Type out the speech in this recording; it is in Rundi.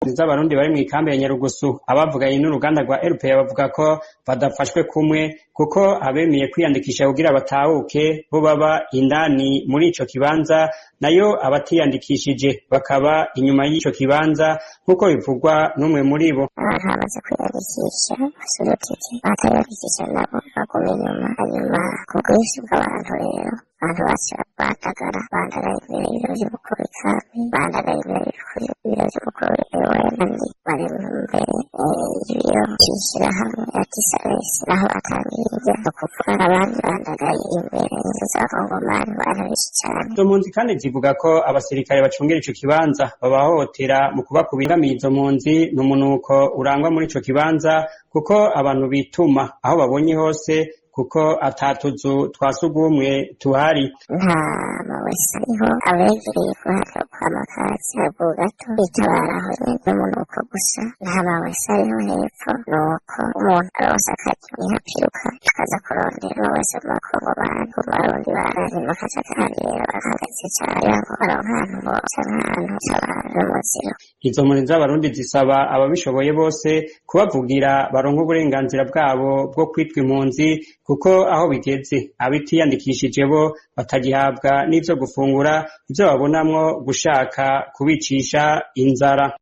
Z'abarundi bari mw'ikambi ya Nyarugusu, abavuganye n'uruganda rwa RPA bavuga ko badafashwe kumwe, kuko abemeye kwiyandikisha kugira batahuke bo baba indani muri ico kibanza, nayo abatiyandikishije bakaba inyuma y'ico kibanza, nk'uko bivugwa n'umwe muri bo. Abantu bamaze kwiyandikisha basubira utike, abatariyandikisha nabo baguma inyuma. Hanyuma ku bwinshi bw'abantu rero, abantu baca bandagara, bandagaye imbere y'ibiro vy'umukuru w'ikambi, bandagaye imbere y'ibiro vy'umukuru w'andi, bari imbere y'ibiro vy'ishirahamwe Atisaresi, naho batangiye indya. Ni ukuvuga abandi bandagaye imbere y'inzu z'abakongomani, abantu benshi cane. Izo mpunzi kandi zivuga ko abasirikare bacungera ico kibanza babahohotera mu kubakubira. Izo mpunzi ni umunuko urangwa muri ico kibanza, kuko abantu bituma aho babonye hose, kuko ata tuzu twa sugumwe tuhari. Nta mawese ariho, abegereye kuhava kwa makatsi haruguru gato bitabara aho nyene, n'umunuko gusa. Nta mawese ariho hepfo, nuko umuntu aronse akaryo niho apiruka akaza kurondera amawese mu bakongomani, mu barundi barahima akajagari. Rero barahagaze cane kugira ngo baronke ahantu boca, nk'ahantu tabara n'umuziro. Izo mpunzi z'abarundi zisaba ababishoboye bose kubavugira baronke uburenganzira bwabo bwo kwitwa impunzi, kuko aho bigeze abitiyandikishije bo batagihabwa n'ivyo gufungura, ivyo babonamwo gushaka kubicisha inzara.